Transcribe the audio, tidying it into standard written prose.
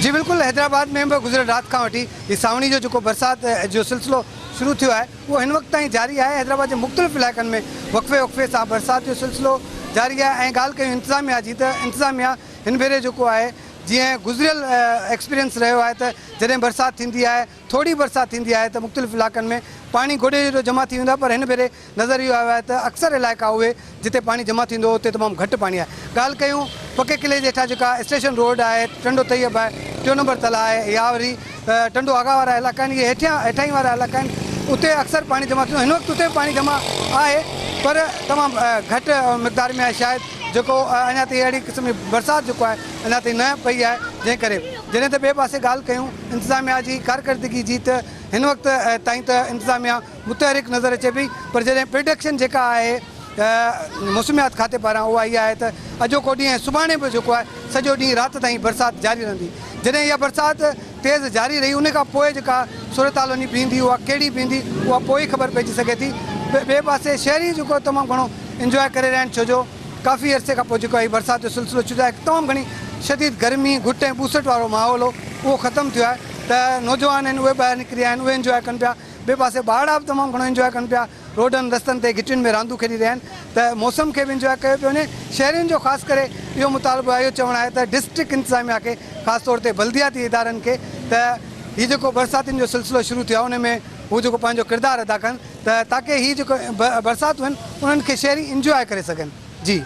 جي بلڪل حيدرآباد ۾ به گذريل رات کان وٺي هي سانوڻي جو جيڪو برسات جو سلسلو شروع ٿيو آهي اهو هن وقت تائين جاري آهي حيدرآباد جي مختلف علائقن ۾ وقفي وقفي سان برسات جو سلسلو جاري آهي ۽ ڳالهه ڪيون انتظاميا جي ته انتظاميا هن ڀيري جيڪو آهي جيئن گذريل ايڪسپيرينس رهيو آهي ته جڏهن برسات ٿيندي آهي ٿوري برسات ٿيندي آهي ته مختلف علائقن ۾ پاڻي گوڏي جيڏو جمع ٿي ويندو آهي پر هن ڀيري نظر اهو آيو آهي ته اڪثر علائقا اهي جتي پاڻي جمع ٿيندو هو اتي تمام گهٽ پاڻي آهي. ڳالهه ڪيون پڪي قلعي جي هيٺان جيڪا اسٽيشن روڊ آهي، ٽنڊو طيب آهي، ٽيون نمبر تلاء آهي يا وري ٽنڊو آغا وارا علائقا آهن اهي هيٺيان هيٺاهين وارا علائقا آهن اتي اڪثر پاڻي جمع ٿيندو هو هن وقت اتي به پاڻي جمع آهي پر تمام گهٽ مقدار ۾ آهي شايد جيڪو اڃا تائين اهڙي قسم جي برسات جيڪو آهي اڃا تائين نه پئي آهي جنهن ڪري جڏهن ته ٻئي پاسي ڳالهه ڪيون انتظاميا جي ڪارڪردگي جي ته هن وقت تائين ته انتظاميا متحرڪ نظر اچي پئي پر جڏهن پرڊڪشن جيڪا آهي موسميات کاتي پاران اها اها آهي ته اڄوڪو ڏينهن ۽ سڀاڻي به جيڪو آهي سڄو ڏينهن رات تائين برسات جاري رهندي جڏهن اها برسات تيز جاري رهي ان کان پوء جيڪا صورتحال وڃي بيهندي اها ڪهڙي بيهندي اها پوء ئي خبر پئجي سگهي ٿي ٻئي پاسي شهري جيڪو تمام گهڻو انجواء ڪري رهيا آهن ڇو جو ڪافي عرصي کان پوء جيڪو هي برسات جو سلسلو ڇو جو تمام گهڻي شديد گرمي گهٽ ۽ ٻوسٽ وارو ماحول هو اهو ختم ٿيو آهي ته نوجوان آهن اهي ٻاهر نڪري آيا آهن اهي انجواء ڪن پيا ٻئي پاسي ٻارڙا به تمام گهڻو انجواء ڪن پيا، روڊن رستن تي گهٽين ۾ راندون کيڏي رهيا آهن ته موسم کي به انجواء ڪيو پيو وڃي، شهرين جو خاص ڪري اهو مطالبو آهي اهو چوڻ آهي ته ڊسٽرڪٽ انتظاميا کي خاص طور تي بلدياتي ادارن کي ته هي جيڪو برساتين جو سلسلو شروع ٿيو آهي ان ۾ هو جيڪو پنهنجو ڪردار ادا ڪن ته تاڪه هي جيڪو برساتون آهن انهن کي شهري انجواء ڪري سگهن جي.